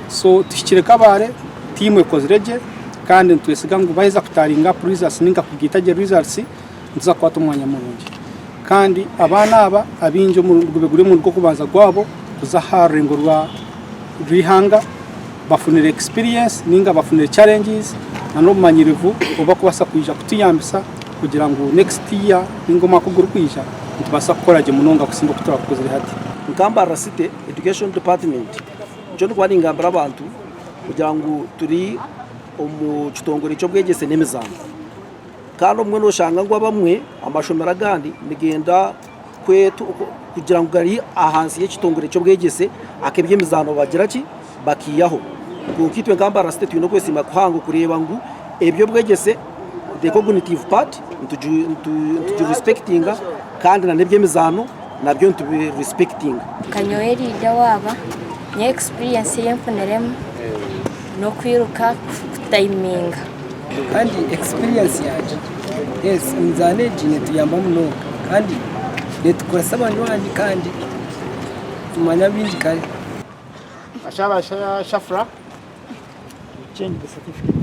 So tuhikire Kabale, tiimu ekozire gye kandi nitwesiga ngu baheza kutaringa up results ninga kugaita gye results nituza kukwata omwanya murungi. Kandi abaana aba abaingi gube guri omurundi gw'okubanza gwabo kuza aha rurengo rw'eihanga bafunire experience ninga bafunire challenges na n'obumanyirivu obu barikubaasa kwija kutuyambisa kugira ngu next year ninga omwaka ogurikwija nitubaasa kukora gye munonga kusinga oku twakukozire hati. Nka Mbarara City Education Department nikyo ndikuba ningambira abantu kugira ngu turi omu kitongore ky'obwegyese n'emizaano kandi obumwe noshanga ngu abamwe amashomero agandi nigenda kugira ngu gari ahansi y'ekitongore ky'obwegyese ak'eby'emizaano bagira ki bakiihaho. Kwonka itwe nka Mbarara City twine okwesiima kuhango kureeba ngu eby'obwegyese the cognitive part nitugi respectinga kandi n'eby'emizaano nabyo nitubi respectinga. Nka nyowe leader waaba, nyowe experience ei nfuniremu n'okwiruka kutayiminga. Kandi experience yangye, yes emizaano egi netuyamba munonga kandi netukoresa abanywani kandi tumanya bingi kare. Ashaba Shafra. Change the certificate.